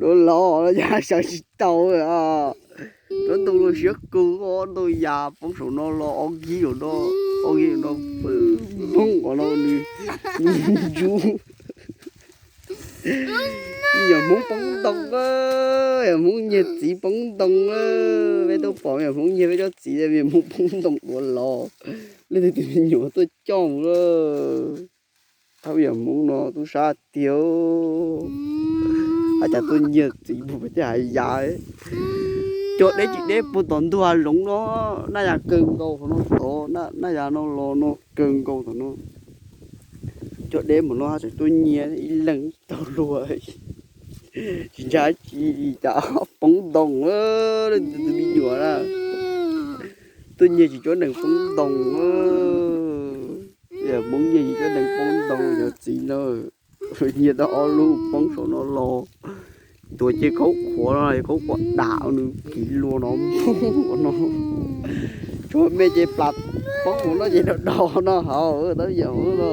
Duav los los yog sawv tsis tau. Duav ntoo los siab kawg, ob ntoo yas poob saum no los ob nkig no, ob nkig no, poob qhov no nws ntsub. Yawm Hmoob poob ntoo, yawm Hmoob nyiag txiv poob ntoo. Peb twb pom yawm Hmoob nyiag peb cov txiv, yawm Hmoob poob ntoo duav los. Leej twg tus me nyuam tuaj coj mus lawm. Thab yawm Hmoob no tub sab tiag. Hais tias tuaj nyiag txiv puag pem tej hav yas. Cov deb tsis deb puag tom ntug hav zoov no, naj yas kawg nkaus thaum no tod, naj yas no los no kawg nkaus thaum no. Cov deb mus no tseem tuaj nyiag ib leeg taug luag. Tsis ntshai dab tsi li cas, poob ntoo. Leej twg tus me nyuam na, tuaj nyiag tsis cuab nees poob ntoo. Yawm Hmoob nyiag tsis cuab nees poob ntoo cov txiv na. Nyiag tau ob lub poob saum no los, tuav ces khaub khuav no, khaub khuav dam nws kiv lua no, no. Tshuav me ces plam poob mus no ces dau dau no hauv tab yawm Hmoob no.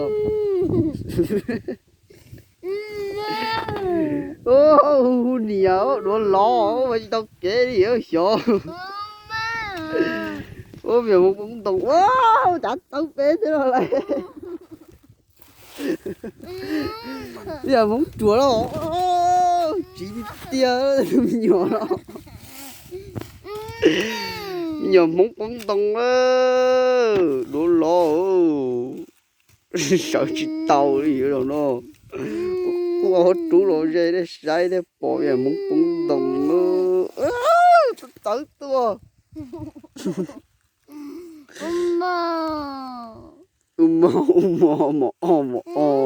Hu niam, duav los mas tsis tau kev li xyov. Ua yawm Hmoob poob ntoo, ua cav tawb peb thiab no lawm. Yawm Hmoob ruam los, tsiv tiag tiag me nyuam no. Yawm Hmoob poob ntoo, duav los. Sawv tsis tau li no. Kuj ua huab rub los ze nej saib nej pom yawm Hmoob poob ntoo na. Tawv tuaj. U mo, u mo, mos o, mos o.